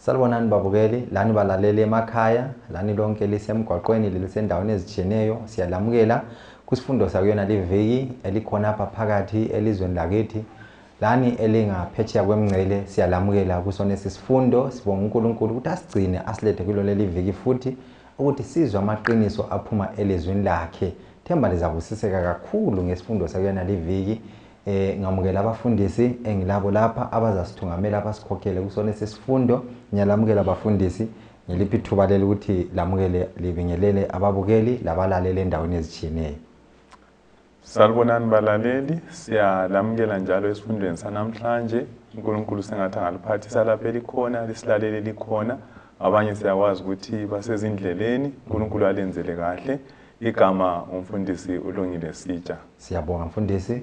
Salibonani babukeli, lani balaleli emakhaya, lani lonke lisemgwaqweni lelisendaweni ezitshiyeneyo, siyalamukela kusifundo sakuyona liviki elikhona apha phakathi elizweni lakithi. Lani elingaphetsheya kwemngcele siyalamukela kusona sifundo. Sibonga uNkulunkulu ukuthi asigcine asilethe kulo leli viki futhi ukuthi sizwe amaqiniso aphuma elizweni lakhe. Themba lizabusiseka kakhulu ngesifundo sakuyona liviki. Ngamukela abafundisi engilabo lapha abazasithungamela abasikhokhele kusona sifundo. Ngiyalamukela abafundisi, ngiliphi ithuba leli ukuthi lamukele libingelele ababukeli labalaleli endaweni ezitshiyeneyo. Salibonani balaleli, siyalamukela njalo esifundweni sanamhlanje. uNkulunkulu sengathi angaliphathisa lapho elikhona, lisilalele likhona. Abanye siyakwazi ukuthi basezindleleni, uNkulunkulu alenzele kahle. Igama umfundisi uLungile Sitsha. Siyabonga mfundisi.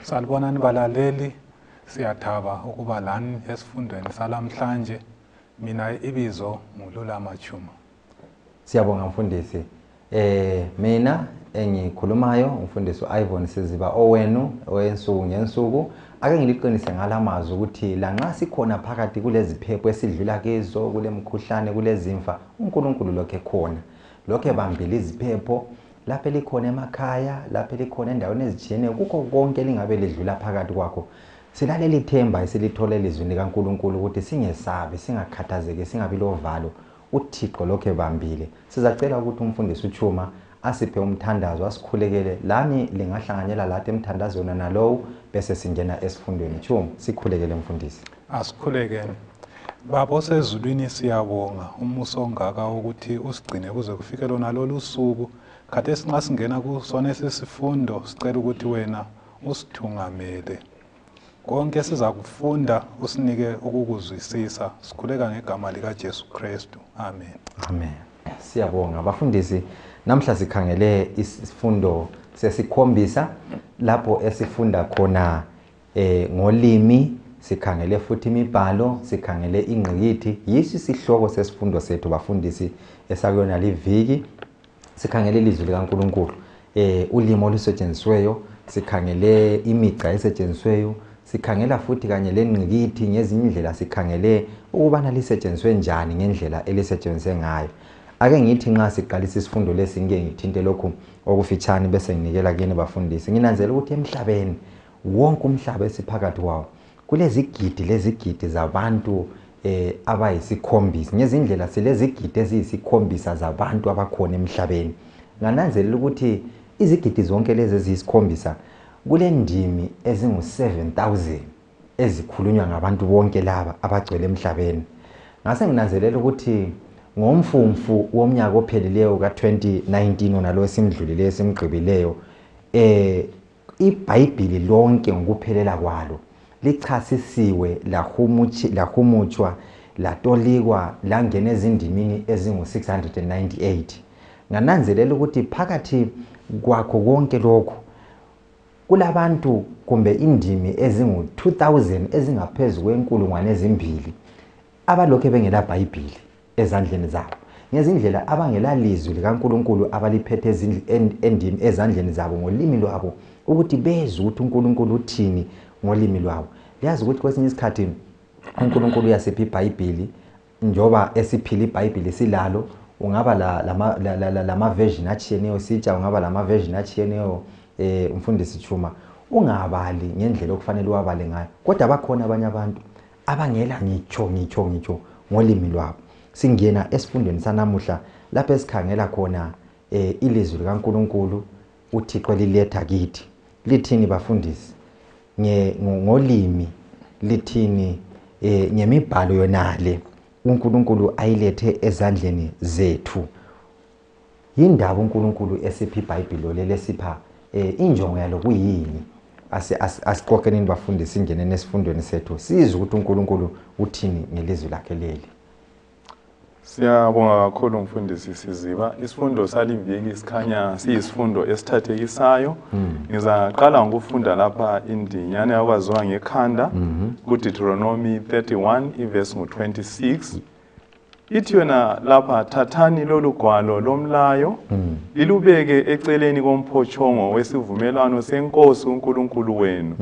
Salibonani balaleli, siyathaba ukuba lani esifundweni salamhlanje. Mina ibizo nguLulama Chuma. Siyabonga mfundisi. Mina engikhulumayo umfundisi uIvon Siziba owenu owensuku ngensuku. Ake ngiliqinise ngalamazwi ukuthi lanxa sikhona phakathi kuleziphepho esidlula kizo, kulemkhuhlane, kulezimfa, uNkulunkulu lokhe khona, lokhe bambile iziphepho lapho elikhona emakhaya, lapho elikhona endaweni ezitshiyeneyo, kukho konke lingabe lidlula phakathi kwakho. Silaleli ithemba esilithola elizwini likaNkulunkulu ukuthi singesabi, singakhathazeki, singabi lovalo. uThixo lokhe bambile. Sizacela ukuthi umfundisi uChuma asiphe umthandazo, asikhulekele. Lani lingahlanganyela lathi emthandazweni nalowo, bese singena esifundweni. Chuma, sikhulekele mfundisi. Asikhulekele. Baba osezulwini, siyabonga umusa ongaka ukuthi usigcine kuze kufike lona lolu suku. Khathesi nxa singena kusona esisifundo, sicela ukuthi wena usithungamele. Konke sizakufunda usinike ukukuzwisisa. Sikhuleka ngegama lika Jesu Kristu. Amen. Amen. Siyabonga bafundisi. Namhla sikhangele isifundo sesikhombisa lapho esifunda khona ngolimi, sikhangele futhi imibhalo, sikhangele ingqikithi. Yiso isihloko sesifundo sethu bafundisi esakuyona liviki. Sikhangele ilizwi likaNkulunkulu, ulimi olusetshenzisiweyo, sikhangele imigca esetshenzisiweyo, sikhangela futhi kanye lengqikithi. Ngezinye indlela sikhangele ukubana lisetshenziswe njani ngendlela elisetshenziswe ngayo. Ake ngithi nxa siqalisa isifundo lesi ngike ngithinte lokhu okufitshane bese nginikela kini bafundisi. Nginanzela ukuthi emhlabeni wonke umhlaba esiphakathi kwawo kulezigidi lezigidi zabantu abayisikhombisa. Ngezindlela silezigidi eziyisikhombisa zabantu abakhona emhlabeni. Ngananzelela ukuthi izigidi zonke lezi eziyisikhombisa kulendimi ezingu-7000 ezikhulunywa ngabantu bonke laba abagcwele emhlabeni. Ngase nginanzelela ukuthi ngomfumfu womnyaka ophelileyo ka-2019 nalo esimdlulileyo esimgqibileyo, iBhayibhili lonke ngokuphelela kwalo lichasisiwe, lahumutshwa, latolikwa, langena ezindimini ezingu-698. Ngananzelela ukuthi phakathi kwakho konke lokhu kulabantu kumbe indimi ezingu-2000 ezingaphezu kwenkulungwane ezimbili abalokhe bengela Bhayibhili ezandleni zabo. Ngezindlela abangela lizwi likaNkulunkulu abaliphethe endimi ezandleni zabo ngolimi lwabo, ukuthi bezwe ukuthi uNkulunkulu uthini ngolimi lwabo. Liyazi ukuthi kwesinye isikhathi uNkulunkulu uyasipha iBhayibhili, njoba esiphila iBhayibhili silalo, ungaba lama version atshiyeneyo sitsha, ungaba lama version atshiyeneyo umfundisi Chuma, ungabali ngendlela okufanele uwabale ngayo. Kodwa bakhona abanye abantu abangela ngitsho ngolimi lwabo. Singena esifundweni sanamuhla lapho esikhangela khona ilizwi likaNkulunkulu uThixo liletha kithi. Lithini bafundisi ngolimi? Lithini ngemibhalo yonale uNkulunkulu ayilethe ezandleni zethu? Yindaba uNkulunkulu esipha iBhayibhili lelesipha injongo yalo kuyini? Asixoxeni bafundisi, singeneni esifundweni sethu sizwe ukuthi uNkulunkulu uthini ngelizwi lakhe leli. Siyabonga kakhulu mfundisi Siziba. Isifundo saliviki sikhanya siyisifundo esithathekisayo. Ngizaqala ngokufunda lapha indinyana yakwaziwa ngekhanda kuDeuteronomy 31 ivesi ngu-26. Ithi yona lapha, thathani lolu gwalo lomlayo lilubeke eceleni komphotshongo wesivumelwano senkosi uNkulunkulu wenu,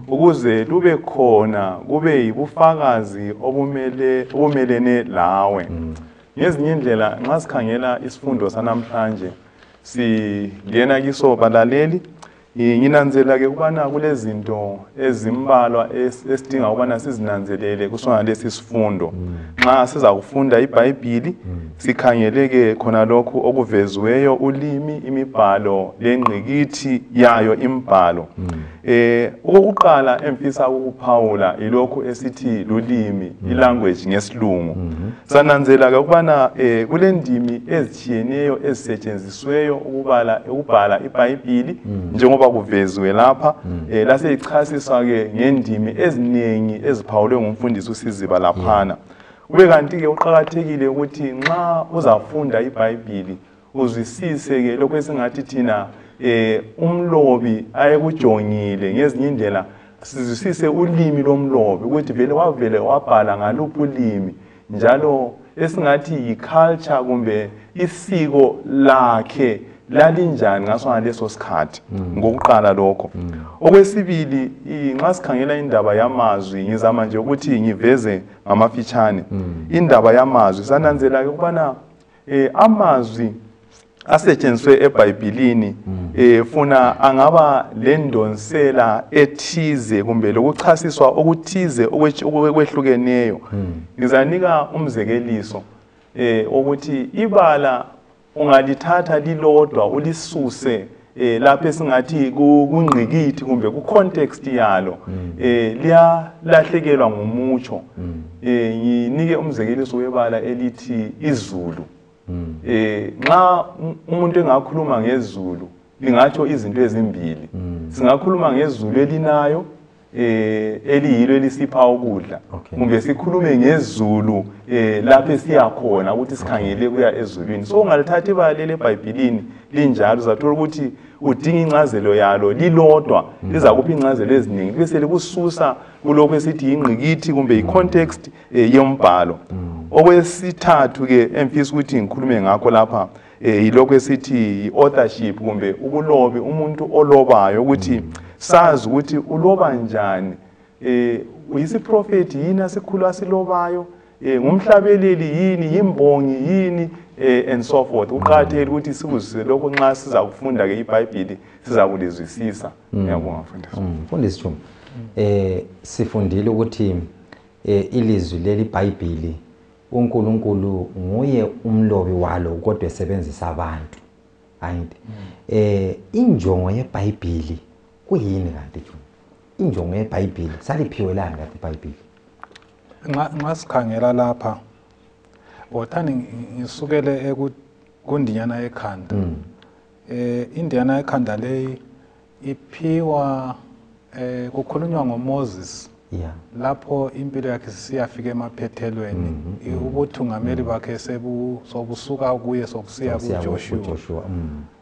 ukuze lube khona kube yibufakazi obumelene lawe. Ngezinye indlela, nxa sikhangela isifundo sanamhlanje singena kiso balaleli, nginanzelela-ke ukubana kulezinto ezimbalwa esidinga ukubana sizinanzelele kusona lesi sifundo. Nxa siza kufunda iBhayibhili, sikhangele-ke khona lokhu okuveziweyo, ulimi, imibhalo lengqikithi yayo imbhalo. Okokuqala emfisa ukuphawula ilokhu esithi lulimi, ilanguage ngesilungu. Sananzela-ke ukubana kulendimi ezitshiyeneyo ezisetshenzisweyo ukubhala iBhayibhili, njengoba kuveziwe lapha. Laselichasiswa-ke ngendimi eziningi eziphawulwe ngumfundisi uSiziba laphana. Kube kanti-ke kuqakathekile ukuthi nxa uzafunda iBhayibhili uzwisise-ke lokhu esingathi thina umlobi ayekujongile. Ngezinye indlela sizwisise ulimi lomlobi, ukuthi vele wavele wabhala ngaluphi ulimi, njalo esingathi yi-culture kumbe isiko lakhe lalinjani ngaso leso sikhathi. Ngokuqala lokho. Okwesibili, nxa sikhangela indaba yamazwi, ngizama nje ukuthi ngiveze ngamafitshane indaba yamazwi. Sananzela-ke ukubana amazwi asetshenziswe eBhayibhilini funa angaba lendonsela ethize kumbe lokuchasiswa okuthize okwehlukeneyo. Ngizanika umzekeliso ukuthi ibala ungalithatha lilodwa ulisuse lapho esingathi kungqikithi kumbe ku-context yalo, liyalahlekelwa ngumutsho. Nginike umzekeliso webala elithi izulu. Nxa umuntu engakhuluma ngezulu lingatsho izinto ezimbili. Singakhuluma ngezulu elinayo, eliyilo elisipha ukudla, kumbe sikhulume ngezulu lapho esiyakhona, ukuthi sikhangele kuya ezulwini. So ungalithatha ibala leli eBhayibhilini linjalo, uzathola ukuthi udinga incazelo yalo lilodwa, lizakupha incazelo eziningi, bese likususa kulokhu esithi yingqikithi kumbe i-context yombhalo. Okwesithathu-ke emfisa ukuthi ngikhulume ngakho lapha, yilokhu esithi i-authorship kumbe ubulobi, umuntu olobayo, ukuthi sazi ukuthi uloba njani. Uyisiprofethi yini asikhulu asilobayo, ngumhlabeleli yini, yimbongi yini, and so forth. Kuqakathekile ukuthi sikuzwisise lokho nxa siza kufunda-ke iBhayibhili, siza kulizwisisa. Ngiyabonga mfundisi. Mfundisi Tshuma, sifundile ukuthi ilizwi leli iBhayibhili uNkulunkulu nguye umlobi walo, kodwa esebenzisa abantu. Angithi injongo yeBhayibhili kuyini kanti Tshuma? Injongo yeBhayibhili saliphiwelani kanti iBhayibhili? Nxa sikhangela lapha, wothani ngisukele kundinyana ekhanda. Indinyana ekhanda leyi iphiwa, kukhulunywa ngoMoses. Lapho impilo yakhe siyafika emaphethelweni, ubuthungameli bakhe sobusuka kuye sokusiya kuJoshua.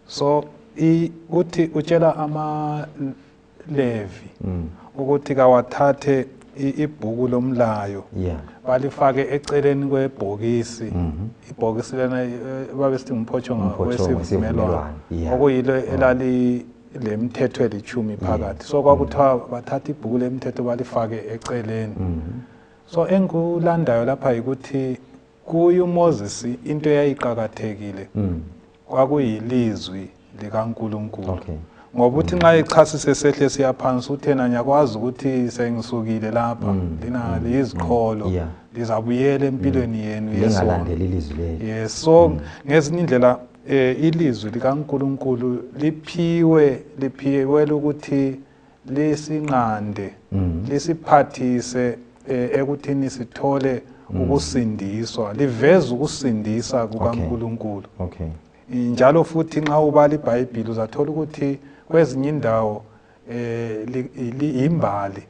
So uthi utshela amaLevi ukuthi kawathathe ibhuku lomlayo, balifake eceleni kwebhokisi. Ibhokisi lena babesithi ngumphotshongo wesivumelwano, okuyilo elali lemithetho elitshumi phakathi. So kwakuthiwa bathatha ibhuku lemithetho balifake eceleni. So engikulandayo lapha yikuthi kuye uMoses into eyayiqakathekile kwakuyilizwi likaNkulunkulu. Ngoba uthi nxa echasise sehle siyaphansi, uthena ngiyakwazi ukuthi sengisukile lapha, lina liyiziqholo, lizabuyela empilweni yenu yesono. Yes, so ngezinye indlela ilizwi likaNkulunkulu liphiwe ukuthi lisinqande, lisiphathise ekuthini sithole ukusindiswa, liveze ukusindisa kukaNkulunkulu. Njalo futhi nxa ubala iBhayibhili uzathola ukuthi kwezinye indawo imbali.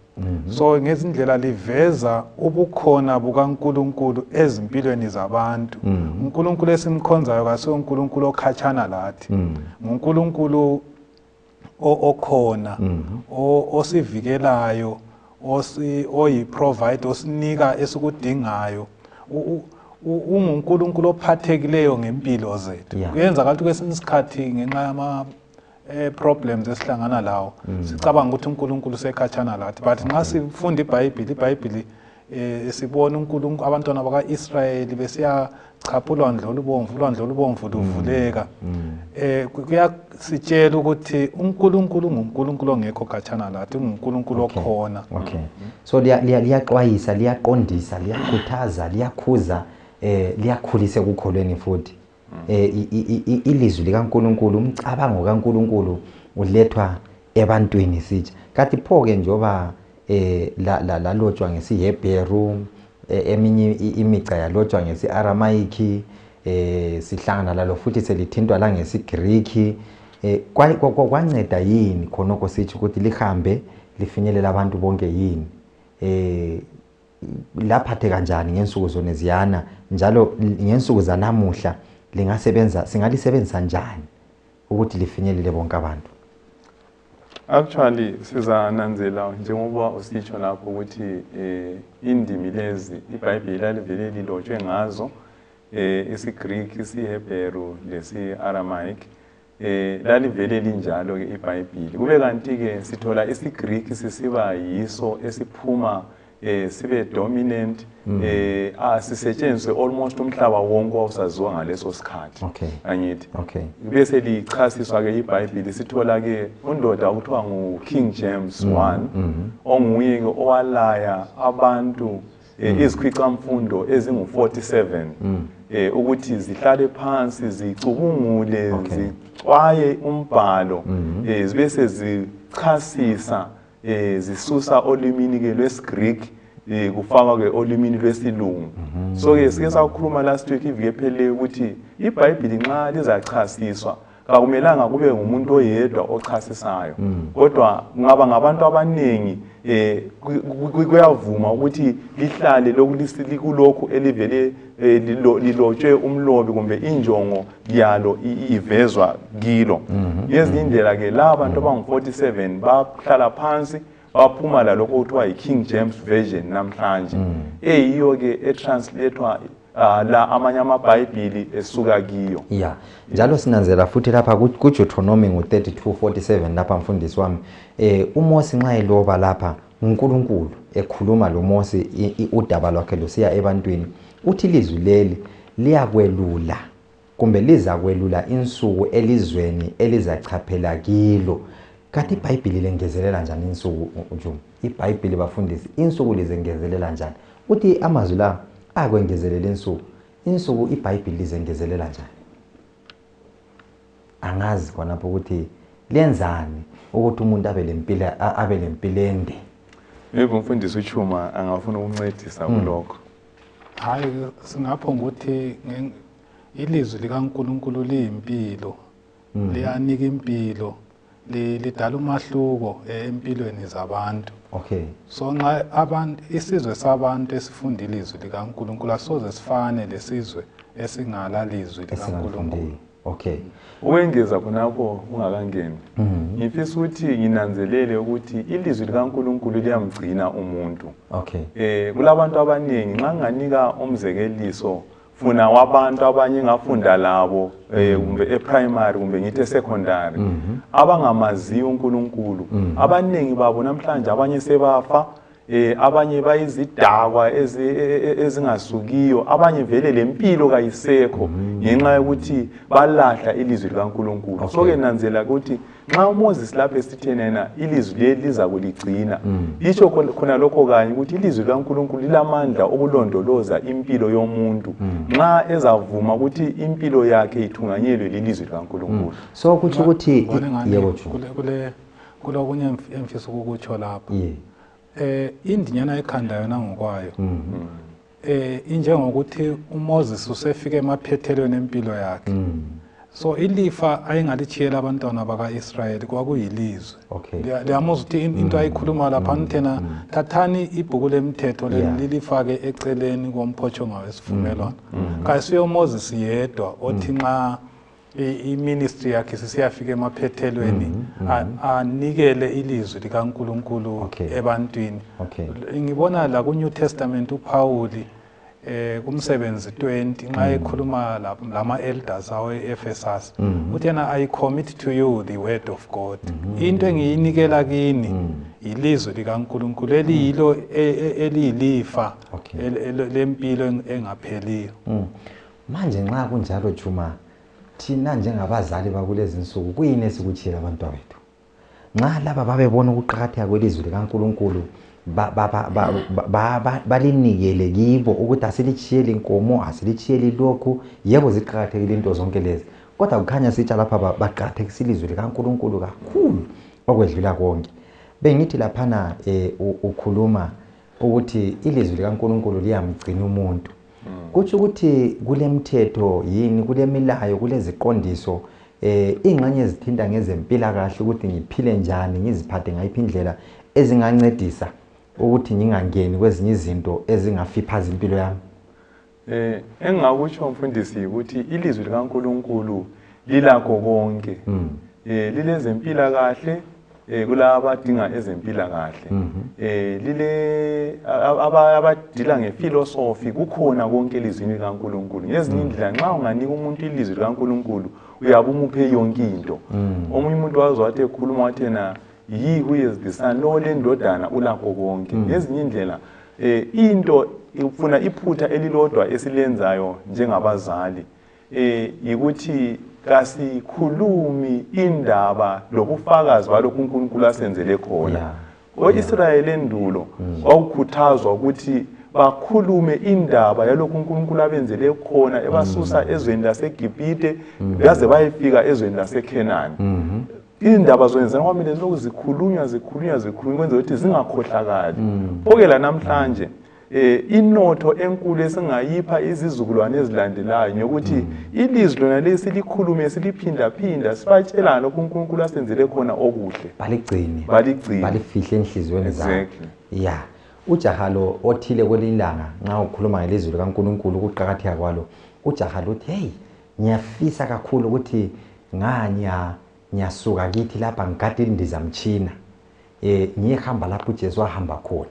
So ngezindlela liveza ubukhona bukaNkulunkulu ezimpilweni zabantu. uNkulunkulu esimkhonzayo kasiyo uNkulunkulu okhatshana lathi, nguNkulunkulu okhona, osivikelayo, oyi-provider, osinika esikudingayo. unguNkulunkulu ophathekileyo ngempilo zethu. Kuyenzakala ukuthi kwesinye isikhathi ngenxa yama problems esihlangana lawo sicabanga ukuthi uNkulunkulu usekhatshana lathi, but nxa sifunda iBhayibheli sibona uNkulunkulu, abantwana bakaIsrayeli besiyachapha ulwandle olubomvu, ulwandle olubomvu luvuleka. Kuyasitshela ukuthi uNkulunkulu nguNkulunkulu ongekho khatshana lathi, unguNkulunkulu okhona. Okay. So liyaxwayisa, liyaqondisa, liyakhuthaza, liyakhuza, liyakhulisa ekukholweni futhi. Ilizwi likaNkulunkulu, umcabango kaNkulunkulu ulethwa ebantwini sitsha. Kanti pho-ke njengoba lalotshwa ngesiHebheru, eminye imigca yalotshwa ngesi-Aramayiki, sihlangana lalo futhi selithintwa la ngesiGriki, kwanceda yini khonokho sitsho ukuthi lihambe lifinyelele abantu bonke yini? Laphathe kanjani ngensuku zoneziyana, njalo ngensuku zanamuhla lingasebenza, singalisebenzisa njani ukuthi lifinyelele bonke abantu? Actually sizananzela njengoba usitsho lapho ukuthi indimi lezi iBhayibheli lalivele lilotshwe ngazo, isiGreek, isiHebheru lesi-Aramaic, lalivele linjalo ke iBhayibheli. Kube kanti ke sithola isiGreek sisiba yiso esiphuma sibe dominant, sisetshenziswe almost umhlaba wonke owawusaziwa ngaleso sikhathi. Angithi bese lichasiswa ke iBhayibheli, sithola ke undoda okuthiwa ngu-King James I, onguye ke owalaya abantu izikhwicamfundo ezingu-47 ukuthi zihlale phansi zicubungule, zixwaye umbhalo, zibe sezichasisa, zisusa olimini ke lwesiGreek, kufakwa ke olimini lwesilungu. So ke sike sakhuluma last week, iviki epheleleyo, ukuthi iBhayibheli nxa lizachasiswa kakumelanga kube ngumuntu oyedwa ochasisayo, kodwa kungaba ngabantu abaningi. Kuyavuma ukuthi lihlale lokhu likulokhu elivele lilotshwe umlobi kumbe injongo yalo ivezwa kilo. Ngezinye indlela ke la bantu abangu-47 bahlala phansi baphuma lalokho okuthiwa yi-King James Version namhlanje, eyiyo-ke etranslathwa la amanye amabhayibhili esuka kiyo. Ya, njalo sinanzela futhi lapha kuDeuteronomy ngo-32:47 lapha, mfundisi wami, uMosi nxa eloba lapha, uNkulunkulu ekhuluma loMosi, udaba lwakhe lusiya ebantwini, uthi ilizwi leli liyakwelula kumbe lizakwelula insuku elizweni elizachaphela kilo. Kanti iBhayibhili lengezelela njani insuku, Juma? iBhayibhili bafundisi, insuku lizengezelela njani? Uthi amazwi la akwengezelela insuku. Insuku iBhayibhili lizengezelela njani? Angazi khonapho ukuthi lenzani ukuthi umuntu abe lempilo, abe lempilo ende. Yebo, umfundisi uChuma angafuna ukuncedisa kulokho. Hayi, singapho ngokuthi ilizwi likaNkulunkulu liyimpilo, liyanika impilo, lidala umahluko empilweni zabantu. So nxa abantu, isizwe sabantu esifunda ilizwi likaNkulunkulu asoze sifane lesizwe esingala lizwi likaNkulunkulu. Ukwengeza khonapho ungakangeni, ngifisa ukuthi nginanzelele ukuthi ilizwi likaNkulunkulu liyamgcina umuntu. Kulabantu abaningi, nxa nginganika umzekeliso funa wabantu abanye engafunda labo, kumbe eprimary kumbe ngithi esecondary, abangamaziyo uNkulunkulu, abaningi babo namhlanje abanye sebafa, abanye bayizidakwa ezingasukiyo, abanye vele lempilo kayisekho ngenxa yokuthi balahla ilizwi likaNkulunkulu. So ke nanzela ukuthi nxa uMoses lapho esithena yena ilizwi leli liza kuligcina, lisho khona lokho kanye ukuthi ilizwi likaNkulunkulu lilamandla okulondoloza impilo yomuntu nxa ezavuma ukuthi impilo yakhe ithunganyelwe lilizwi likaNkulunkulu. So kutsho ukuthi yebo, kulokunye emfisa ukukutsho lapha. Indinyana ekhanda yona ngokwayo injengokuthi uMoses usefike emaphethelweni empilo yakhe. So ilifa ayengalitshiyela abantwana baka-Israyeli kwakuyilizwi. Liyamuzwa ukuthi into ayikhuluma lapha thena, thathani ibhuku lemthetho lilifake eceleni komphotshongo wesivumelwano. Kayisuye uMoses yedwa othi nxa iministry yakhe sisiyafika emaphethelweni anikele ilizwi likaNkulunkulu ebantwini. Ngibona la ku-New Testament uPauli Kumsebenzi 20 nxa ekhuluma lama elders awe Ephesus, uthi yena, "I commit to you the word of God." Into engiyinikela kini ilizwi likaNkulunkulu eliyilo eliyilifa lempilo engapheliyo. Manje nxa kunjalo Juma, thina njengabazali bakulezi insuku kuyini esikutshiyela abantwana bethu? Nxa laba babebona ukuqakatheka kwelizwi likaNkulunkulu, balinikele kibo ukuthi asilitshiyeli inkomo, asilitshiyeli lokhu. Yebo, ziqakathekile into zonke lezi, kodwa kukhanya sitsha lapha baqakathekisa ilizwi likaNkulunkulu kakhulu okwedlula konke. Bengithi laphana ukhuluma ukuthi ilizwi likaNkulunkulu liyamgcina umuntu, kutsho ukuthi kulemithetho yini, kulemilayo, kuleziqondiso, ingxenye ezithinta ngezempilakahle, ukuthi ngiphile njani, ngiziphathe ngayiphi indlela, ezingancedisa ukuthi ngingangeni kwezinye izinto ezingafiphaza impilo yami? Engingakutsho mfundisi ukuthi ilizwi likaNkulunkulu lilakho konke. Lilezempilakahle kulaba abadinga ezempilakahle. Lile abadila ngephilosophy, kukhona konke elizwini likaNkulunkulu. Ngezinye indlela nxa unganika umuntu ilizwi likaNkulunkulu uyabe umuphe yonke into. Omunye umuntu wazwa wathi ekhuluma wathi yena, "He who is the son, lo lendodana ulakho konke." Ngezinye indlela into ufuna iphutha elilodwa esilenzayo njengabazali yikuthi kasikhulumi indaba lobufakazi balokhu uNkulunkulu asenzele khona. O-Israyeli endulo kwakukhuthazwa ukuthi bakhulume indaba yalokhu uNkulunkulu abenzele khona, ebasusa ezweni laseGibhite baze bayefika ezweni laseKhenani. Indaba zona kwamele zilokhu zikhulunywa, zikhulunywa, zikhulunywa, kwenzela ukuthi zingakhohlakali. Pho-ke lanamhlanje inotho enkulu esingayipha izizukulwane ezilandelayo nyokuthi ilizwi lona leli silikhulume, siliphindaphinda, sibatshelane lokhu uNkulunkulu asenzele khona okuhle. Baligcine. Baligcine. Balifihle enhliziyweni zabo. Exactly. Ya, ujaha lo othile kwelinye ilanga nxa ukhuluma ngelizwi likaNkulunkulu, ukuqakatheka kwalo, ujaha lo uthi, "Hey, ngiyafisa kakhulu ukuthi nga ngiyasuka kithi lapha, ngigade indizamtshina, ngiyehamba lapho uJesu ahamba khona,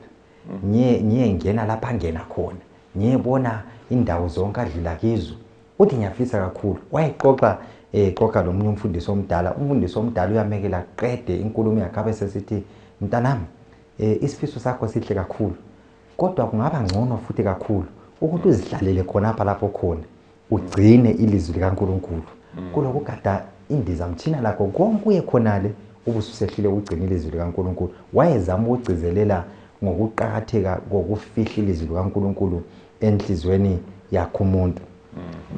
ngiyengena lapha angena khona, ngiyebona indawo zonke adlula kizo." Uthi, "Ngiyafisa kakhulu." Wayexoxa xoxa lomunye umfundisi omdala. Umfundisi omdala uyamekela qede inkulumo yakhe, abe sesithi, "Mntanami, isifiso sakho sihle kakhulu, kodwa kungaba ngcono futhi kakhulu ukuthi uzihlalele khonapha lapho khona, ugcine ilizwi likaNkulunkulu, kulokugada indizamtshina lakho konke uye khonale ubususehlile ukugcina ilizwi likaNkulunkulu." Wayezama ukugcizelela ngokuqakatheka kokufihla ilizwi likaNkulunkulu enhliziyweni yakho umuntu.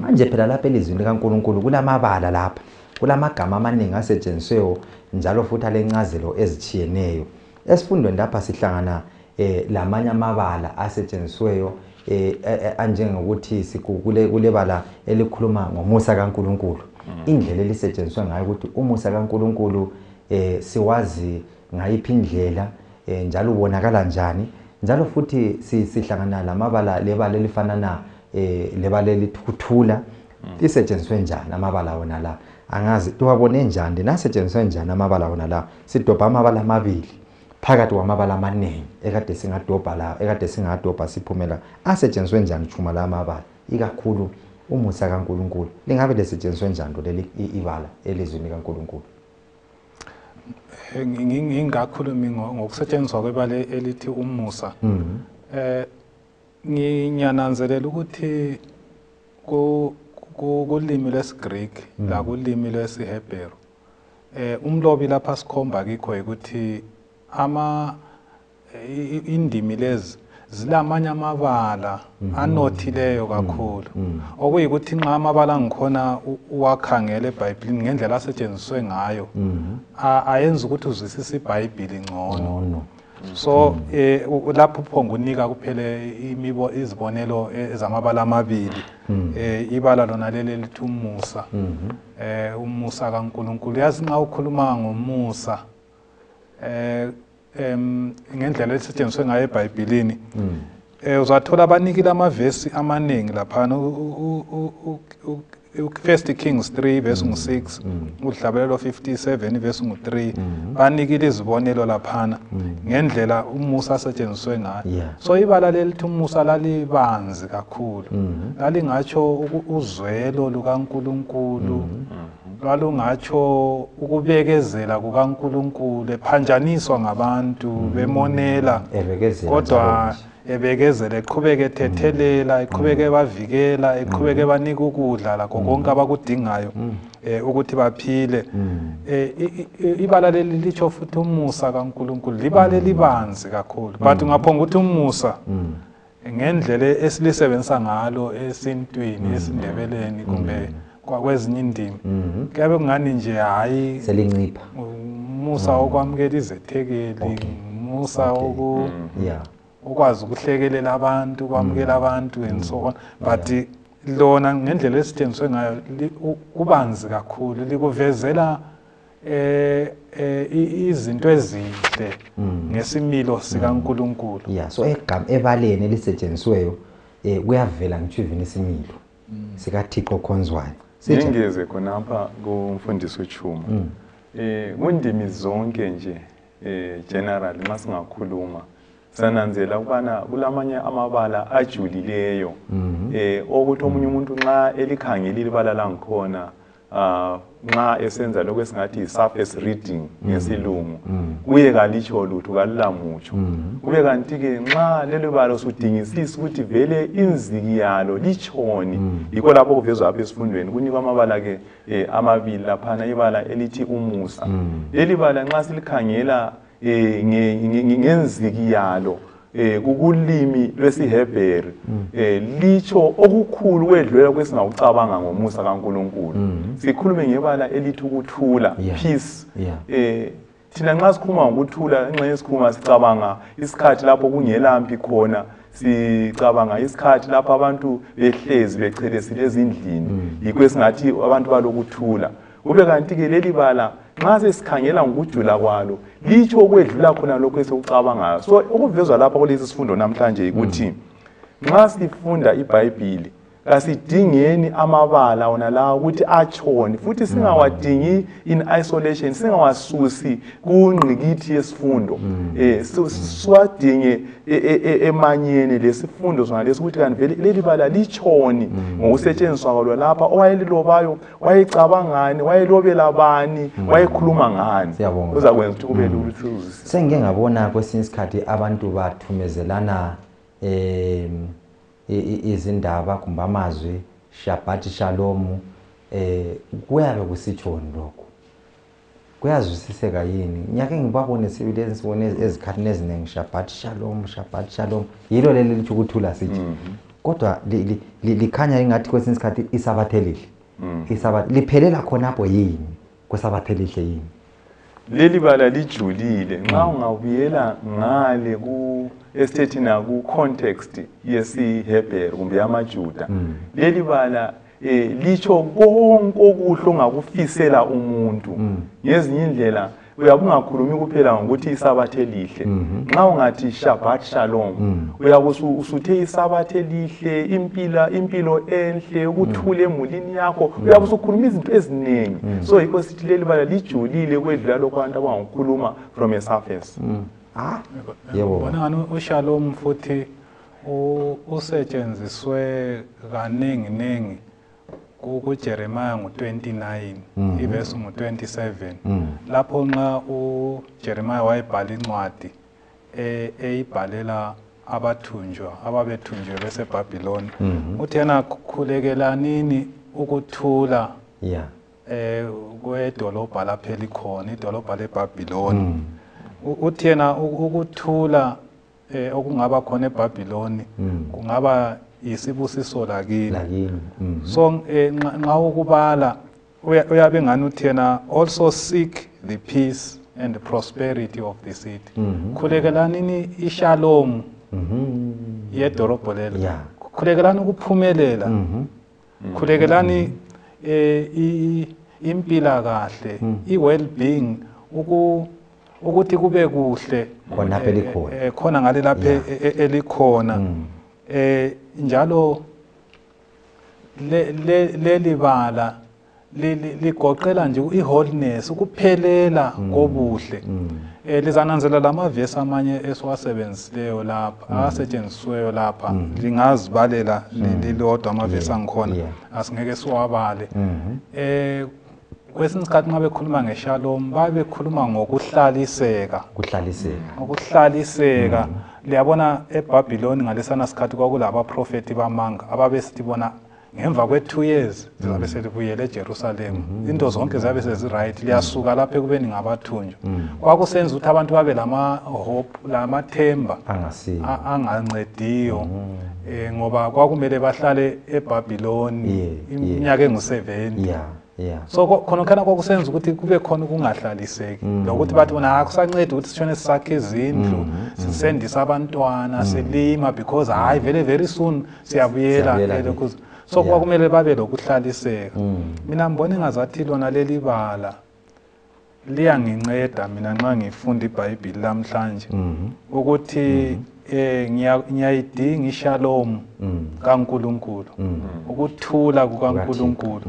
Manje phela lapha elizwini likaNkulunkulu kulamabala, lapha kulamagama amaningi asetshenzisweyo, njalo futhi alencazelo ezitshiyeneyo. Esifundweni lapha sihlangana lamanye amabala asetshenzisweyo anjengokuthi kulebala elikhuluma ngomusa kaNkulunkulu, indlela elisetshenziswe ngayo, ukuthi umusa kaNkulunkulu siwazi ngayiphi indlela, njalo ubonakala njani. Njalo futhi sihlangana lamabala, lebala elifanana lebala elithukuthula. Isetshenziswe njani amabala wona la? Angazi tiwabone njani, nasetshenziswe njani amabala wona la? Sidobha amabala amabili phakathi kwamabala amaningi ekade singadobha la, ekade singadobha siphumela. Asetshenziswe njani chuma la amabala, ikakhulu umusa kaNkulunkulu? Lingabe lisetshenziswe njani leli ibala elizwini likaNkulunkulu? Ngingakhulumi ngokusetshenziswa kwebala elithi umusa, ngiyananzelela ukuthi kulimi lwesiGreek la kulimi lwesiHebheru, umlobi lapha sikhomba kikho ukuthi ama indimi lezi zilamanye amabala anothileyo kakhulu, okuyikuthi nxa amabala angikhona uwakhangela eBhayibhilini ngendlela asetshenziswe ngayo, ayenza ukuthi uzwisise iBhayibhili ngcono. Ngcono. So lapho uphonga unika kuphela imibo izibonelo ezamabala amabili, ibala lona leli elithi umusa, umusa kaNkulunkulu. Yazi, nxa ukhuluma ngomusa ngendlela esetshenziswe ngayo eBhayibhilini, uzathola abanikile amavesi amaningi laphana. First Kings 3 verse 6, uhlabelelo 57 verse 3, banikile izibonelo laphana ngendlela umusa asetshenziswe ngayo. So ibala lelithi umusa lalibanzi kakhulu, lalingatsho uzwelo lukaNkulunkulu, lwalungatsho ukubekezela kukaNkulunkulu ephanjaniswa ngabantu bemonela, kodwa ebekezela, eqhubeke ethethelela, eqhubeke ebavikela, eqhubeke ebanika ukudla lakho konke abakudingayo ukuthi baphile. Ibala leli litsho futhi umusa kaNkulunkulu, libala elibanzi kakhulu, but ungaphonga ukuthi umusa ngendlela esilisebenzisa ngalo esintwini, esiNdebeleni kumbe kwezinye indimi, kuyabe kungani nje hayi selincipha umusa okwamukela izethekeli, umusa ukwazi ukuhlekelela abantu, ukwamukela abantu and so on. But lona ngendlela esisetshenziswe ngayo kubanzi kakhulu, likuvezela izinto ezinhle ngesimilo sikaNkulunkulu. So ebaleni elisetshenzisiweyo kuyavela ngitsho even isimilo sikaThixo okhonzwayo. Ngingeze khonapha kumfundisi uChuma. Kundimi zonke nje general nxa singakhuluma sananzela ukubana kulamanye amabala ajulileyo, okuthi omunye umuntu nxa elikhangelile ibala langikhona, nxa esenza lokho esingathi yi-surface reading ngesilungu, kuye kalitsho lutho, kalulamutsho. Kube kanti-ke nxa lelo bala usudingisisa ukuthi vele inziki yalo litshoni, yikho lapho kuvezwa apha esifundweni kunikwa amabala-ke amabili laphana, ibala elithi umusa. Leli bala nxa silikhangela ngenziki yalo kukulimi lwesiHebheru, litsho okukhulu kwedlula kwesingakucabanga ngomusa kaNkulunkulu. Sikhulume ngebala elithi ukuthula, peace. Thina nxa sikhuluma ngokuthula, nxa sikhuluma sicabanga isikhathi lapho kungelampi khona, sicabanga isikhathi lapho abantu behlezi bechelesile ezindlini, yikho esingathi abantu balokuthula. Kube kanti-ke leli bala nxa sesikhangela ngokujula kwalo litsho okwedlula khona lokho esikucabangayo. So okuvezwa lapha kulesi sifundo namhlanje ukuthi nxa sifunda iBhayibhili kasidingeni amabala wona lawa ukuthi atshoni, futhi singawadingi in isolation, singawasusi kungqikithi yesifundo, siwadinge emanyene lesifundo sona lesi, ukuthi kanti vele leli bala litshoni ngokusetshenziswa kwalo lapha, owayelilobayo wayecabangani, wayelobela bani, wayekhuluma ngani. Uzakwenza ukuthi kube lula ukuthi uzwisise. Sengike ngabona kwesinye isikhathi abantu bathumezelana izindaba kumbe amazwi, Shabbat Shalom, kuyabe kusitshoni lokho? Kuyazwisiseka yini? Ngiyake ngibabone sibili ensibone ezikhathini eziningi, Shabbat Shalom, Shabbat Shalom, yilo leli litsho ukuthula sithi. Kodwa likhanya ingathi kwesinye isikhathi isabatha elihle, isabatha liphelela khonapho yini? Kwesabatha elihle yini? Leli bala lijulile. Nxa ungabuyela ngale ku esithethina ku context yesiHebheru kumbe yamaJuda, leli bala litsho konke okuhle ongakufisela umuntu. Ngezinye indlela uyabe ungakhulumi kuphela ngokuthi isabatha elihle. Nxa ungathi Shabbat Shalom, uyabe usuthe isabatha elihle, impilo enhle, ukuthula emulini yakho, uyabe usukhuluma izinto eziningi. So yikho sithi leli bala lijulile kwedlula lokho abantu abangakukhuluma from a surface. Yebo. Bona ngani uShalom futhi usetshenziswe kaningi ningi kuJeremiah ngo-29 ivesi ngo-27, lapho nxa uJeremiah wayebhala incwadi eyibhalela abathunjwa ababethunjiwe beseBhabhiloni, uthi yena khulekelanini ukuthula kwedolobha lapho elikhona, idolobha leBhabhiloni. Uthi yena ukuthula okungaba khona eBhabhiloni kungaba isibusiso lakini. So nxa ukubala uyabe ngani uthi yena also seek the peace and the prosperity of the city. Khulekelanini ishalom yedolobho lelo, khulekelani ukuphumelela, khulekelani impila kahle, i-well-being, ukuthi kube kuhle khona elikhona, khona ngale lapha elikhona. Njalo Leli bala ligoqela nje i-wholeness, ukuphelela kobuhle. Lizananzela lamavesi amanye esiwasebenzisileyo lapha, asetshenzisiweyo lapha, lingazibalela lilodwa amavesi angikhona, asingeke siwabale. Kwesinye isikhathi nxa bekhuluma ngeshalom babekhuluma ngokuhlaliseka. Ukuhlaliseka. Liyabona eBhabhiloni ngalesana sikhathi kwakulabaprofethi bamanga ababesithi bona ngemva kwe-2 years lizabe selibuyele eJerusalem, into zonke ziyabe sezi-right, liyasuka lapha ekubeni ngabathunjwa. Kwakusenza ukuthi abantu babe lama-hope, lamathemba angancediyo, ngoba kwakumele bahlale eBhabhiloni iminyaka engu-70. So khona kwakusenza ukuthi kube khona ukungahlaliseki, lokuthi bathi bona akusancedi ukuthi sishone sisakhe izindlu, sisendise abantwana, silima, because hayi vele very soon siyabuyela elokhu. So kwakumele babe lokuhlaliseka. Mina ngibona engazathi lona leli bala liyanginceda mina nxa ngifunda iBhayibhili lamhlanje, ukuthi ngiyayidinga ishalom kaNkulunkulu, ukuthula kukaNkulunkulu.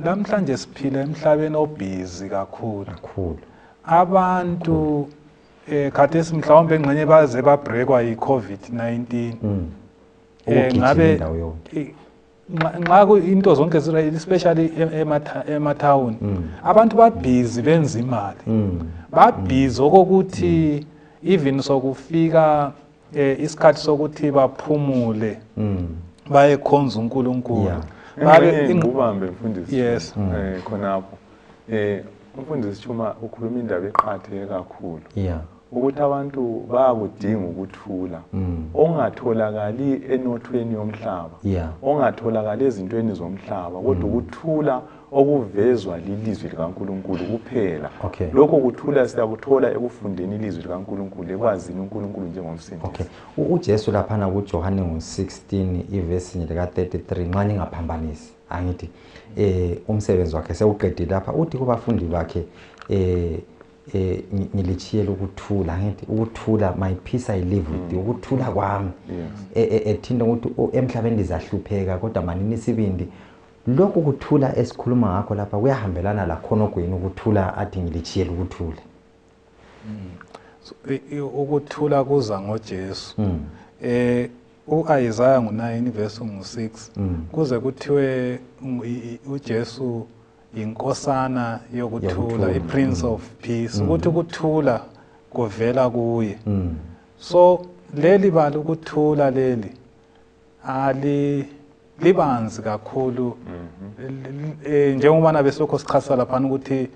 Namhlanje siphila emhlabeni obhizi kakhulu. Abantu khathesi mhlawumbe engxenye baze babrekwa yi-COVID-19. Ngabe nxa into zonke especially emathawuni, abantu babhizi benza imali, babhizi okokuthi even sokufika isikhathi sokuthi baphumule bayekhonza uNkulunkulu. Ngubambe mfundisi khonapho. Umfundisi Chuma ukhuluma indaba eqakatheke kakhulu, ukuthi abantu bayakudinga ukuthula ongatholakali enothweni yomhlaba, ongatholakali ezintweni zomhlaba, kodwa ukuthula okuvezwa lilizwi likaNkulunkulu kuphela. Lokho kuthula siyakuthola ekufundeni ilizwi likaNkulunkulu, ekwazini uNkulunkulu njengomsindisi. UJesu laphana kuJohane ngo-16 ivesi lika-33, nxa ngingaphambanisi angithi umsebenzi wakhe sewuqedile lapha, uthi kubafundi bakhe ngilitshiyela ukuthula, angithi ukuthula, my peace I live with you, ukuthula kwami, ethinta ukuthi emhlabeni lizahlupheka kodwa manini isibindi. Lokhu kuthula esikhuluma ngakho lapha kuyahambelana lakhona yini ukuthula athi ngilitshiyela ukuthula? Ukuthula kuza ngoJesu. uIsaiah ngo-9 verse 6 kuze kuthiwe uJesu inkosana yokuthula, i-Prince of Peace, ukuthi ukuthula kuvela kuye. So leli bala ukuthula leli ali libanzi kakhulu, njengoba besilokho sichasa lapha ukuthi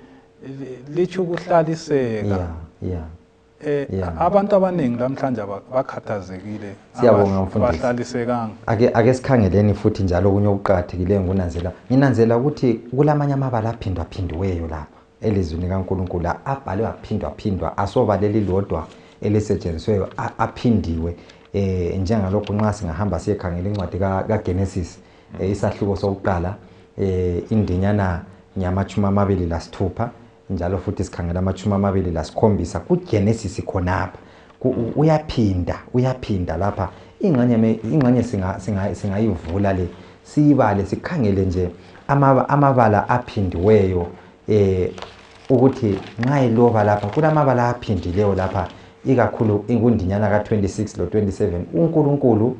litsho ukuhlaliseka. Abantu abaningi namhlanje bakhathazekile, abahlalisekanga. Ake sikhangeleni futhi njalo okunye okuqakathekileyo ngunanzela. Nginanzela ukuthi kulamanye amabala aphindwaphindiweyo lapha elizwini kaNkulunkulu, abhalwe aphindwaphindwa, asoba leli lodwa elisetshenzisiweyo, aphindiwe. Njengalokhu nxa singahamba siyekhangela incwadi kaGenesis, isahluko sokuqala, indinyana 26, njalo futhi sikhangela 27 kuGenesis khonapha. Uyaphinda lapha ingxenye singayivula le siyibale sikhangele nje amabala aphindiweyo, ukuthi nxa iloba lapha kulamabala aphindileyo lapha, ikakhulu kundinyana ka-26 lo-27. uNkulunkulu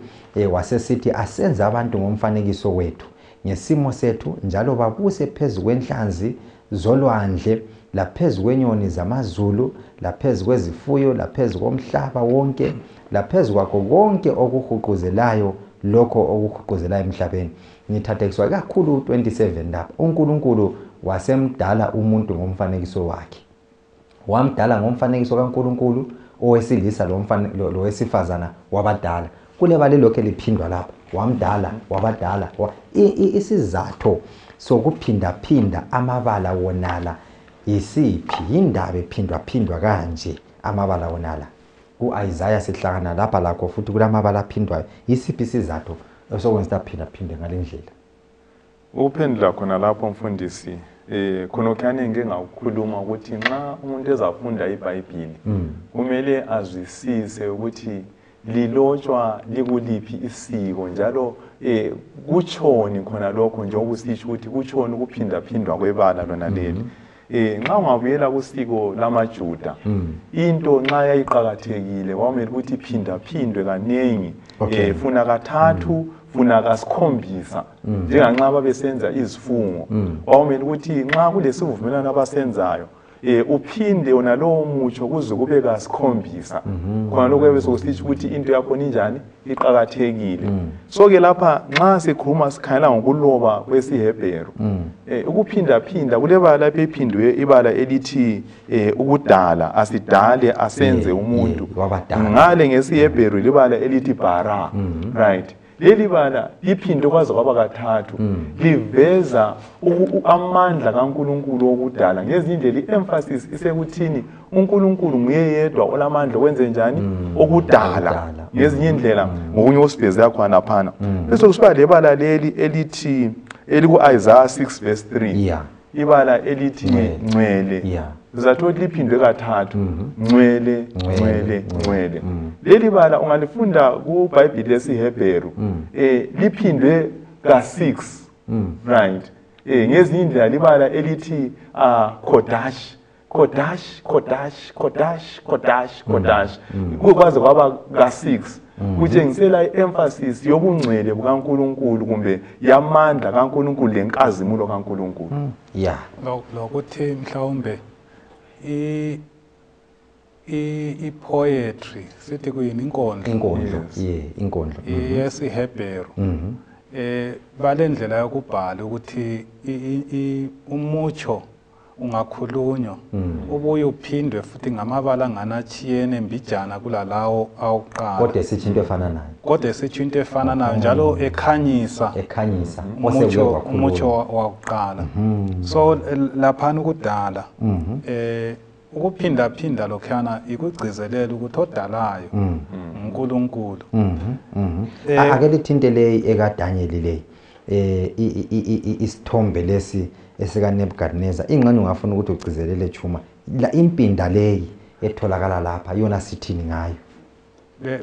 wasesithi asenze abantu ngomfanekiso wethu ngesimo sethu, njalo babuse phezu kwenhlanzi zolwandle, laphezu kwenyoni zamazulu, laphezu kwezifuyo, laphezu komhlaba wonke, laphezu kwakho konke okuhuquzelayo, lokho okuhuquzelayo emhlabeni. Ngithathekiswa kakhulu 27 lapha. uNkulunkulu wasemdala umuntu ngomfanekiso wakhe, wamdala ngomfanekiso kaNkulunkulu, owesilisa lowesifazana wabadala. Kulebala lokho eliphindwa lapha, wamdala, wabadala. Isizatho sokuphindaphinda amabala wonala isiphi? Indaba ephindwaphindwa kanje amabala wonala. Ku-Isaiah sihlangana lapha lakho futhi kulamabala aphindwayo. Isiphi isizatho esokwenza aphindaphinde ngale ndlela? Ukuphendula khona lapho mfundisi, khonokuyane ngike ngakukhuluma ukuthi nxa umuntu ezafunda iBhayibhili kumele azwisise ukuthi lilotshwa likuliphi isiko, njalo Kutshoni khona lokho, njengoba usitsho ukuthi kutshoni ukuphindaphindwa kwebala lona leli. Nxa ungabuyela kusiko lamaJuda, into nxa yayiqakathekile kwamele ukuthi iphindaphindwe kaningi, funa kathathu, funa kasikhombisa, njenganxa babesenza izifungo, kwamele ukuthi nxa kulesivumelwano abasenzayo uphinde wona lowo mutsho kuze kube kasikhombisa. Khona lokho kuyabe sokusitsho ukuthi into yakhona injani, iqakathekile. So ke lapha nxa sikhuluma sikhangela ngokuloba kwesiHebheru, ukuphindaphinda kulebala lapho ephindwe ibala elithi ukudala, asidale, asenze umuntu. Ngale ngesiHebheru libala elithi bara, right? Leli bala liphinde kwaze kwaba kathathu, liveza amandla kaNkulunkulu okudala. Ngezinye indlela i-emphasis isekuthini uNkulunkulu nguye yedwa olamandla okwenze njani, okudala. Ngezinye indlela ngokunye osibhezela khona phana. Bese kusiba lebala leli elithi eliku-Isaiah 6 verse 3, ibala elithi ngcwele, uzathola liphindwe kathathu, ngcwele, ngcwele, ngcwele. Leli bala ungalifunda kuBhayibheli lesiHebheru, liphindwe ka-6, right? Ngezinye indlela libala elithi Kodash, Kodash, Kodash, Kodash, Kodash, Kodash, kukwaze kwaba ka-6, kutshengisela i-emphasis yobungcwele bukaNkulunkulu kumbe yamandla kaNkulunkulu lenkazimulo kaNkulunkulu. Lokuthi mhlawumbe i-poetry sithi kuyini, inkondlo, inkondlo yesiHebheru, balendlela yokubhala ukuthi umutsho ungakhulunywa ubuye uphindwe futhi ngamabala anganatshiyene mbijana kulalawo awuqala, kodwa esitsho into efana nayo, kodwa esitsho into efana nayo, njalo ekhanyisa umutsho wakuqala. So laphana ukudala, ukuphindaphinda lokhuyana ikugcizelela ukuthi odalayo uNkulunkulu. Ake lithinte leyi ekaDanyeli leyi, isithombe lesi esikaNebukadnezar, ingxenye ungafuna ukuthi ugcizelele Chuma, la impinda leyi etholakala lapha yona sithini ngayo?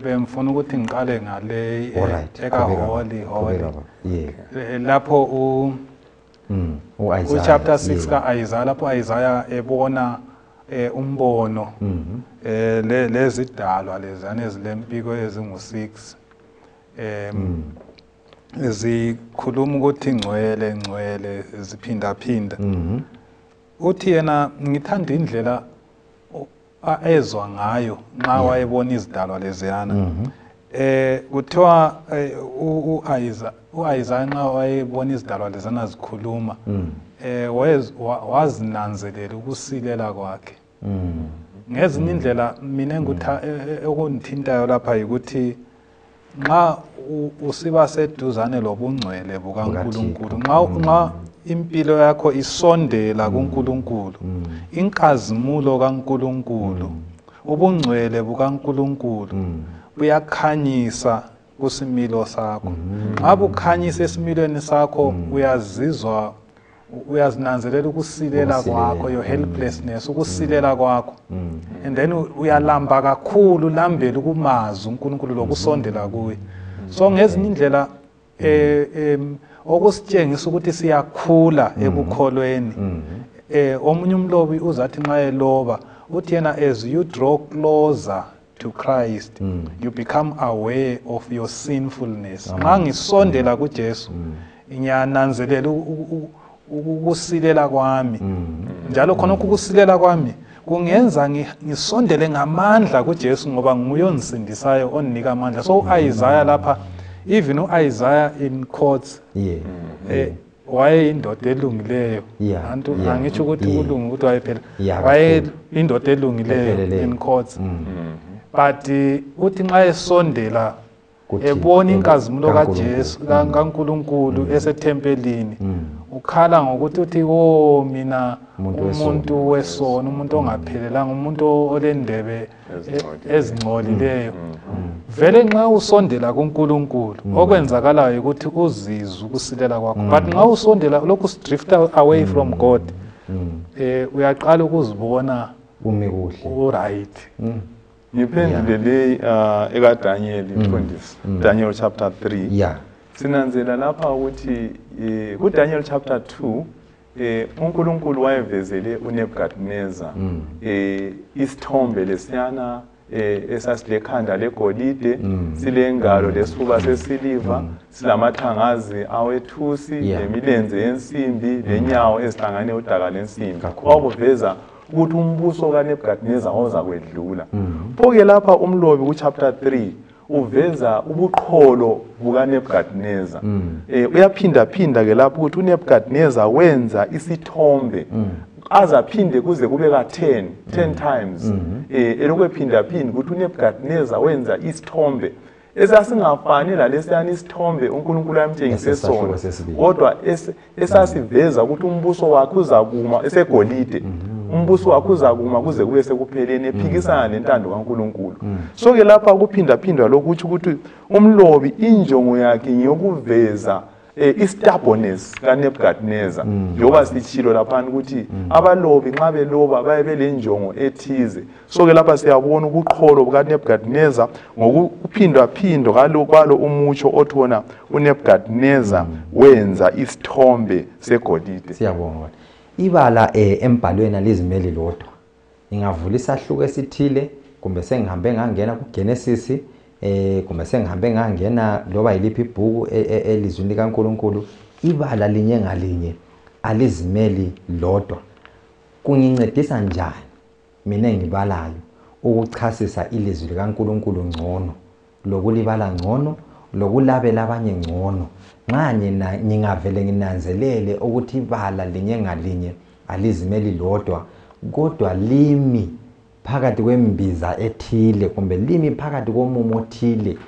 Bengifuna ukuthi ngiqale ngale ekaHoli Holi, lapho u-chapter 6 ka-Isaiah, lapho Isaiah ebona umbono lezidalwa lezana ezilempiko ezingu-6, zikhuluma ukuthi ngcwele, ngcwele, ziphindaphinda. Uthi yena ngithanda indlela ezwa ngayo nxa wayebona izidalwa leziyana. Kuthiwa u-Isaiah nxa wayebona izidalwa leziyana zikhuluma, wazinanzelela ukusilela kwakhe. Ngezinye indlela mina okungithintayo lapha yikuthi nxa usiba seduzane lobungcwele bukaNkulunkulu, nxa impilo yakho isondela kuNkulunkulu, inkazimulo kaNkulunkulu, ubungcwele bukaNkulunkulu buyakhanyisa kusimilo sakho. Nxa bukhanyisa esimilweni sakho, uyazizwa, uyazinanzelela ukusilela kwakho, your helplessness, ukusilela kwakho, and then uyalamba kakhulu, ulambela ukumazi uNkulunkulu lokusondela kuye. So ngezinye indlela okusitshengisa ukuthi siyakhula ekukholweni. Omunye umlobi uzathi nxa eloba uthi yena, as you draw closer to Christ, you become aware of your sinfulness. Nxa ngisondela kuJesu, ngiyananzelela ukusilela kwami, njalo khonokho ukusilela kwami kungenza ngisondele ngamandla kuJesu, ngoba nguye ongisindisayo, onginika amandla. So u-Isaiah lapha, even u-Isaiah in quotes, wayeyindoda elungileyo. Angitsho ukuthi ukulunga ukuthi wayephela, wayeyindoda elungileyo in quotes, but uthi nxa esondela ebona inkazimulo kaJesu kaNkulunkulu esethempelini, ukhala ngokuthi uthi, o mina umuntu wesono, umuntu ongaphelelanga, umuntu olendebe ezingcolileyo. Vele nxa usondela kuNkulunkulu, okwenzakalayo ukuthi uzizwe ukusilela kwakho, but nxa usondela lokhu drift away from God, uyaqala ukuzibona umi kuhle, u-right. Ngiphendule le ekaDanyeli, mfundisi, Daniel chapter 3. Sinanzela lapha ukuthi kuDaniel chapter 2 uNkulunkulu wayevezele uNebukadnezar isithombe lesiyana esasilekhanda legolide, silengalo lesifuba sesiliva, silamathangazi awethusi, lemilenze yensimbi, lenyawo ezihlangane udaka lensimbi. Kwakuveza ukuthi umbuso kaNebukadnezar wawuzakwedlula. Pho-ke lapha umlobi ku-chapter 3 uveza ubuqholo bukaNebukadnezar. Uyaphinda-phinda ke lapho ukuthi uNebukadnezar wenza isithombe azaphinde kuze kube ka-10 10 times, elokhu ephinda-phinda ukuthi uNebukadnezar wenza isithombe esasingafani lalesiyana isithombe uNkulunkulu amtshengise sona, kodwa esasiveza ukuthi umbuso wakhe uzakuma esegolide, umbuso wakhe uzakuma kuze kube sekupheleni, ephikisana nentando kaNkulunkulu. So ke lapha kuphindaphindwa lokhu kutsho ukuthi umlobi injongo yakhe ngiyokuveza i-stubbornness kaNebukadnezar, njengoba sitshilo laphana ukuthi abalobi nxa beloba baye belenjongo ethize. So ke lapha siyabona ubuqholo bukaNebukadnezar ngokuphindwaphindwa kwalo umutsho othi wona uNebukadnezar wenza isithombe segolide. Siyabonga. Ibala embhalweni alizimeli lodwa. Ngingavula isahluko esithile kumbe sengihambe ngangena kuGenesis, kumbe sengihambe ngangena loba yiliphi ibhuku elizwini likaNkulunkulu, ibala linye ngalinye alizimeli lodwa. Kungincedisa njani mina engibalayo ukuchasisa ilizwi likaNkulunkulu ngcono, lokulibala ngcono, lokulabela abanye ngcono, nxa ngingavele nginanzelele ukuthi ibala linye ngalinye alizimeli lodwa, kodwa limi phakathi kwembiza ethile kumbe limi phakathi komumo othile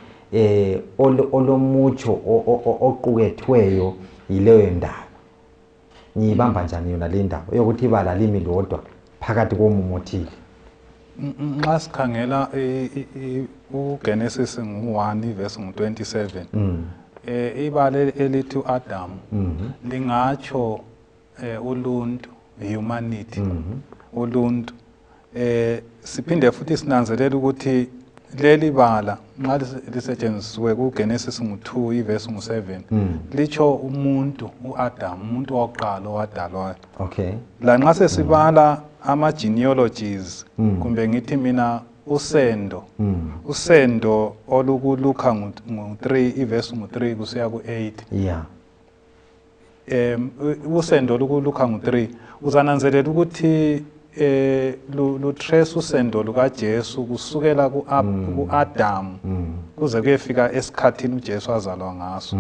olomutsho oqukethweyo yileyo ndaba. Ngiyibamba njani yona le ndaba yokuthi ibala limi lodwa phakathi komumo othile? Nxa sikhangela uGenesis ngu-1 verse ngu-27, ibala elithi uAdam lingatsho uluntu, humanity, uluntu. Siphinde futhi sinanzelele ukuthi leli bala nxa lisetshenzisiwe kuGenesis ngu-2 ivesi ngu-7 litsho umuntu uAdam, umuntu wokuqala owadalwayo. Okay. La nxa sesibala ama-genealogies, kumbe ngithi mina usendo, usendo olukuluka ngu-3 ivesi ngu-3 kusiya ku-8. Yeah. Usendo olukuluka ngu-3 uzananzelela ukuthi lutrace usendo lukaJesu kusukela ku-Adam kuze kuyefika esikhathini uJesu azalwa ngaso.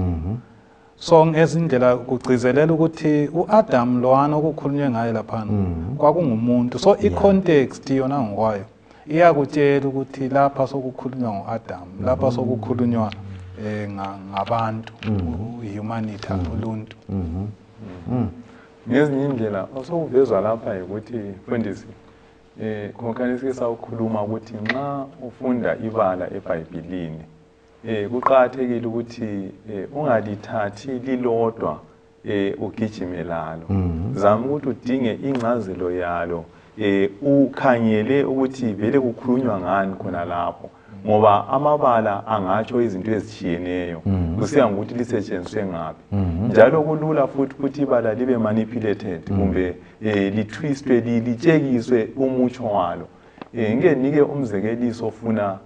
So ngezindlela kugcizelela ukuthi uAdam lowana okukhulunywe ngaye laphana kwakungumuntu. So i-context yona ngokwayo iyakutshela ukuthi lapha sokukhulunywa ngo-Adam, lapha sokukhulunywa ngabantu, humanity, uluntu. Ngezinye indlela osokuvezwa lapha ukuthi mfundisi, khonokho sike sawukhuluma ukuthi nxa ufunda ibala eBhayibhilini, kuqakathekile ukuthi ungalithathi lilodwa ugijime lalo. Zama ukuthi udinge ingcazelo yalo, ukhangele ukuthi vele kukhulunywa ngani khona lapho, ngoba amabala angatsho izinto ezitshiyeneyo kusiya ngokuthi lisetshenziswe ngaphi. Njalo kulula futhi ukuthi ibala libe manipulated kumbe litwistwe, litshekiswe umutsho walo. Ngike nike umzekeliso ofuna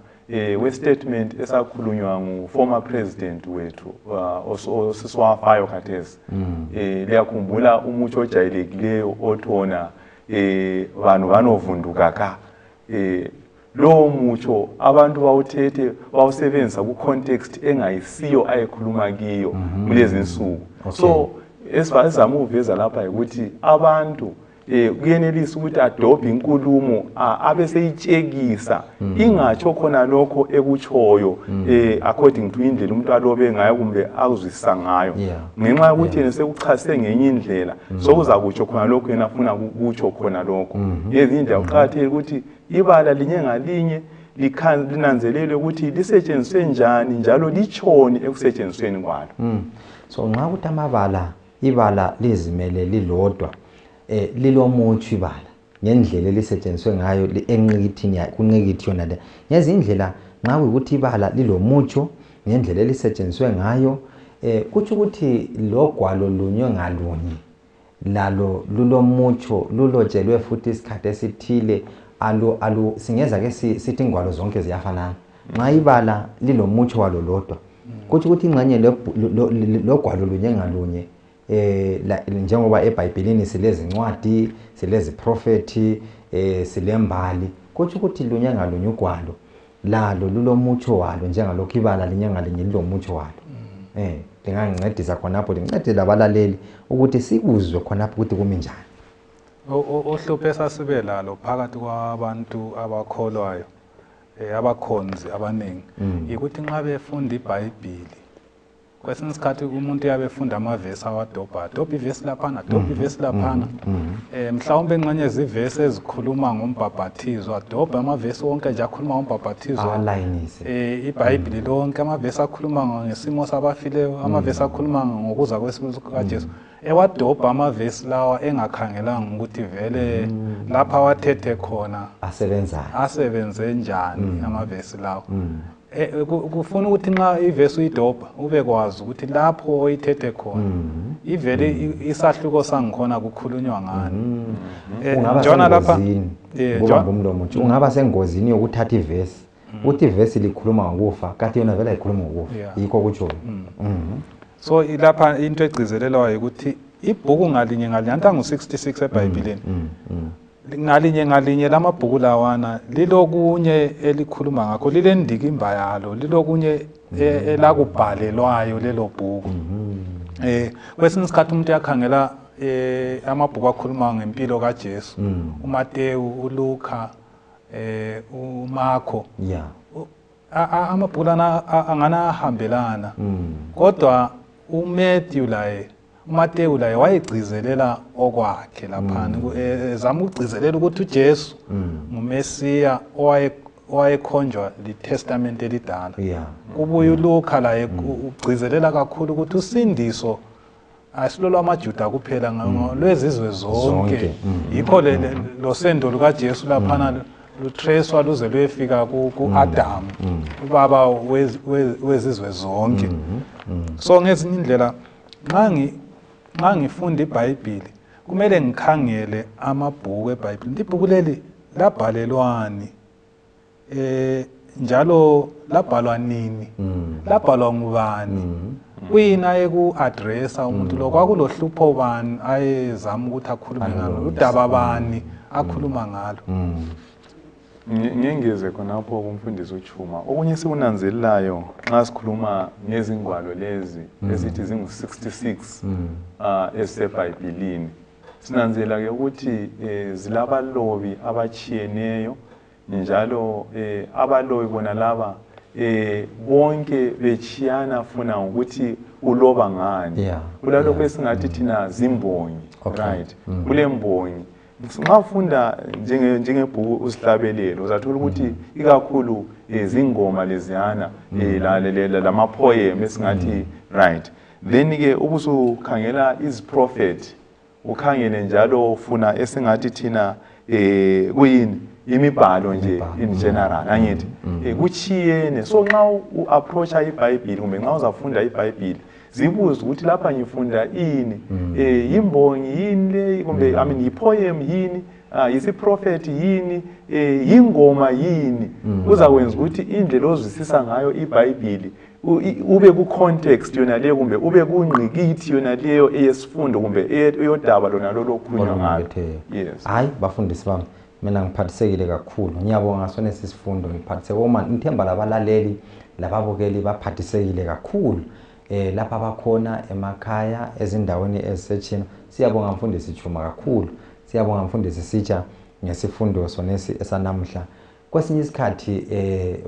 we-statement esakhulunywa ngu-former president wethu osisiwafayo khathesi. Liyakhumbula umutsho ojayelekileyo othi wona vanhu vanovhunduka ka. Lowo mutsho abantu bawuthethe bawusebenzisa ku-context engayisiyo ayekhuluma kiyo kulezi nsuku. So esizama ukuveza lapha ukuthi abantu kuyenelisa ukuthi adobhe inkulumo abe seyitshekisa ingatsho khona lokho ekutshoyo according to indlela umuntu alobe ngayo kumbe akuzwisisa ngayo, ngenxa yokuthi yena sekuchasise ngenye indlela, sokuza kutsho khona lokho yena afuna kutsho khona lokho. Ngezinye indlela kuqakathekile ukuthi ibala linye ngalinye linanzelelwe ukuthi lisetshenziswe njani njalo litshoni ekusetshenzisweni kwalo. So nxa kuthi amabala, ibala lizimele lilodwa, lilomutsho ibala ngendlela elisetshenziswe ngayo enqikithini kunqikithi yona le. Ngezinye indlela nxa kuyikuthi ibala lilomutsho ngendlela elisetshenziswe ngayo, Kutsho ukuthi logwalo lunye ngalunye lalo lulomutsho, lulotshelwe futhi isikhathi esithile. Alu singeza ke sithi ingwalo zonke ziyafanana. Nxa ibala lilomutsho walo lodwa, kutsho ukuthi ingxenye logwalo lunye ngalunye, njengoba eBhayibhelini silezincwadi, sileziprofethi, silembali, kutsho ukuthi lunye ngalunye ugwalo lalo lulomutsho walo, njengalokhu ibala linye ngalinye lilomutsho walo. Lingangincedisa khonapho, lincede labalaleli ukuthi sikuzwe khonapho ukuthi kumi njani. Uhlupho esasibe lalo phakathi kwabantu abakholwayo, abakhonzi abaningi, ukuthi nxa befunda iBhayibhili, kwesinye isikhathi umuntu uyabe efunda amavesi awadobha, adobha ivesi laphana, adobha ivesi laphana. Mhlawumbe engxenye zivesi ezikhuluma ngombhabhathizo, adobha amavesi wonke nje akhuluma ngombhabhathizo. Awalayinise. IBhayibhili lonke, amavesi akhuluma ngesimo sabafileyo, amavesi akhuluma ngokuza kwesimo sikaJesu. Ewadobha amavesi lawa engakhangelanga ukuthi vele lapha awathethe khona asebenzani, asebenze njani amavesi lawa. Kufuna ukuthi nxa ivesi uyidobha ube kwazi ukuthi lapho oyithethe khona ivele isahluko sangikhona kukhulunywa ngani. Ungaba sengozini, ubamba umlomo nje, ungaba sengozini yokuthatha ivesi uthi ivesi likhuluma ngokufa, kanti yona vele ayikhuluma ngokufa. Yikho kutsho. So lapha into egcizelelwayo ukuthi ibhuku ngalinye ngalinye, anti angu-66 eBhayibhilini, ngalinye ngalinye lamabhuku lawana lilokunye elikhuluma ngakho, lilendikimba yalo, lilokunye elakubhalelwayo lelo bhuku. Kwesinye isikhathi umuntu uyakhangela amabhuku akhuluma ngempilo kaJesu, uMateyu, uLuka, uMarko. Amabhuku lana angana ahambelana, kodwa uMatthew laye, uMateyu laye wayegcizelela okwakhe laphana, ezama ukugcizelela ukuthi uJesu nguMesiya owayekhonjwa liTestament elidala. Kubuye uLuka laye ugcizelela kakhulu ukuthi usindiso asilolo lwamaJuda kuphela, lwezizwe zonke. Yikho losendo lukaJesu laphana lutracewa luze luyefika ku-Adam, ubaba wezizwe zonke. So ngezinye indlela nxa ngifunda iBhayibhili kumele ngikhangele amabhuku eBhayibhili. Ibhuku leli labhalelwani, njalo labhalwa nini, labhalwa ngubani, kuyini ayeku-addressa umuntu lo, kwakulohlupho bani ayezama ukuthi akhulume ngalo, udaba bani akhuluma ngalo. Ngengeze khonapho kumfundisi uChuma, okunye sikunanzelelayo nxa sikhuluma ngezingwalo lezi ezithi zingu-66 eziseBhayibhilini, sinanzelela ke ukuthi zilabalobi abatshiyeneyo, njalo abalobi bona laba bonke betshiyana funa ngokuthi uloba ngani. Kulalokho esingathi thina zimbongi, right? Kulembongi. Nxa ufunda njengebhuku usihlabelelo, uzathola ukuthi ikakhulu zingoma leziyana, lama-poem esingathi, right. Then ke ubusukhangela iziprofethi, ukhangele njalo funa esingathi thina kuyini imibhalo nje in general, angithi kuchiyene. So nxa u-approacha iBhayibhili kumbe nxa uzafunda iBhayibhili, zibuze ukuthi lapha ngifunda ini, yimbongi yini le, kumbe I mean yipoem yini, yisiprofethi yini, yingoma yini. Kuzakwenza ukuthi indlela ozwisisa ngayo iBhayibhili ube ku-context yona leyo, kumbe ube kungqikithi yona leyo eyesifundo kumbe eyodaba lona lolo okhulunywa ngalo. Yes. Hayi bafundisi bami, mina ngiphathisekile kakhulu. Ngiyabonga sona sisifundo, ngiphathiseke uma ngithemba labalaleli lababukeli baphathisekile kakhulu. Lapha bakhona emakhaya, ezindaweni ezisetshini. Siyabonga mfundisi Chuma kakhulu. Siyabonga mfundisi Sitsha ngesifundo sonesi esanamhla. Kwesinye isikhathi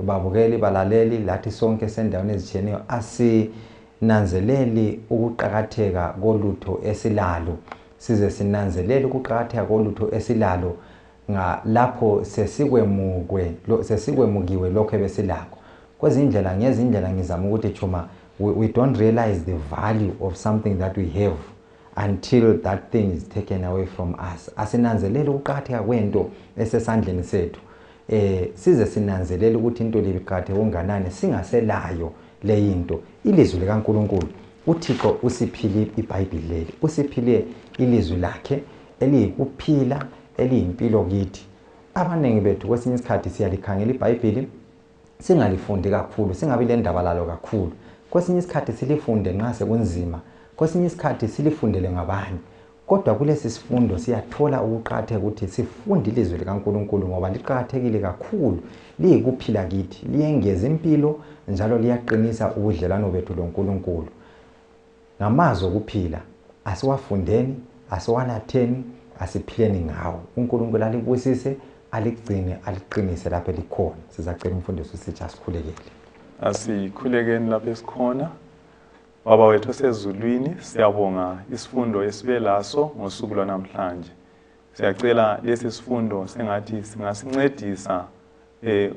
babukeli, balaleli, lathi sonke sendaweni ezitshiyeneyo asinanzeleli ukuqakatheka kolutho esilalo. Size sinanzelele ukuqakatheka kolutho esilalo lapho sesikwemukiwe lokho ebesilakho. Kwezindlela ngezindlela ngizama ukuthi Chuma, we don't realize the value of something that we have until that thing is taken away from us. Asinanzelele ukuqakatheka kwento esesandleni sethu. Size sinanzelele ukuthi into lebiqakatheke kangakanani singaselayo le into. Ilizwi likaNkulunkulu uThixo usiphile iBhayibhili leli, usiphile ilizwi lakhe eliyikuphila, eliyimpilo kithi. Abaningi bethu kwesinye isikhathi siyalikhangela iBhayibhili singalifundi kakhulu, singabi le ndaba lalo kakhulu. Kwesinye isikhathi silifunde nxa sekunzima, kwesinye isikhathi silifundele ngabanye. Kodwa kulesi sifundo siyathola ukuqakatheka ukuthi sifunde ilizwi likaNkulunkulu, ngoba liqakathekile kakhulu, liyikuphila kithi, liyengeza impilo njalo liyaqinisa ubudlelwano bethu loNkulunkulu. Ngamazwi okuphila asiwafundeni, asiwanatheni, asiphileni ngawo. uNkulunkulu alibusise, aligcine, aliqinise lapho elikhona. Sizacela umfundisi uSitsha asikhulekele. Asikhulekeni lapho esikhona. Baba wethu osezulwini, siyabonga isifundo esibe laso ngosuku lwanamhlanje. Siyacela lesi sifundo sengathi singasincedisa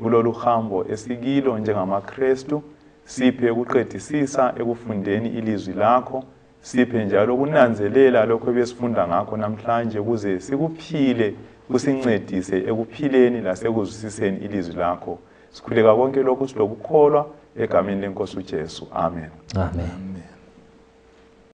kulolu hambo esikilo njengamaKrestu. Siphe ukuqedisisa ekufundeni ilizwi lakho, siphe njalo ukunanzelela lokho ebesifunda ngakho namhlanje ukuze sikuphile, kusincedise ekuphileni lasekuzwisiseni ilizwi lakho. Sikhuleka konke lokhu silokukholwa egameni lenkosi uJesu. Amen. Amen.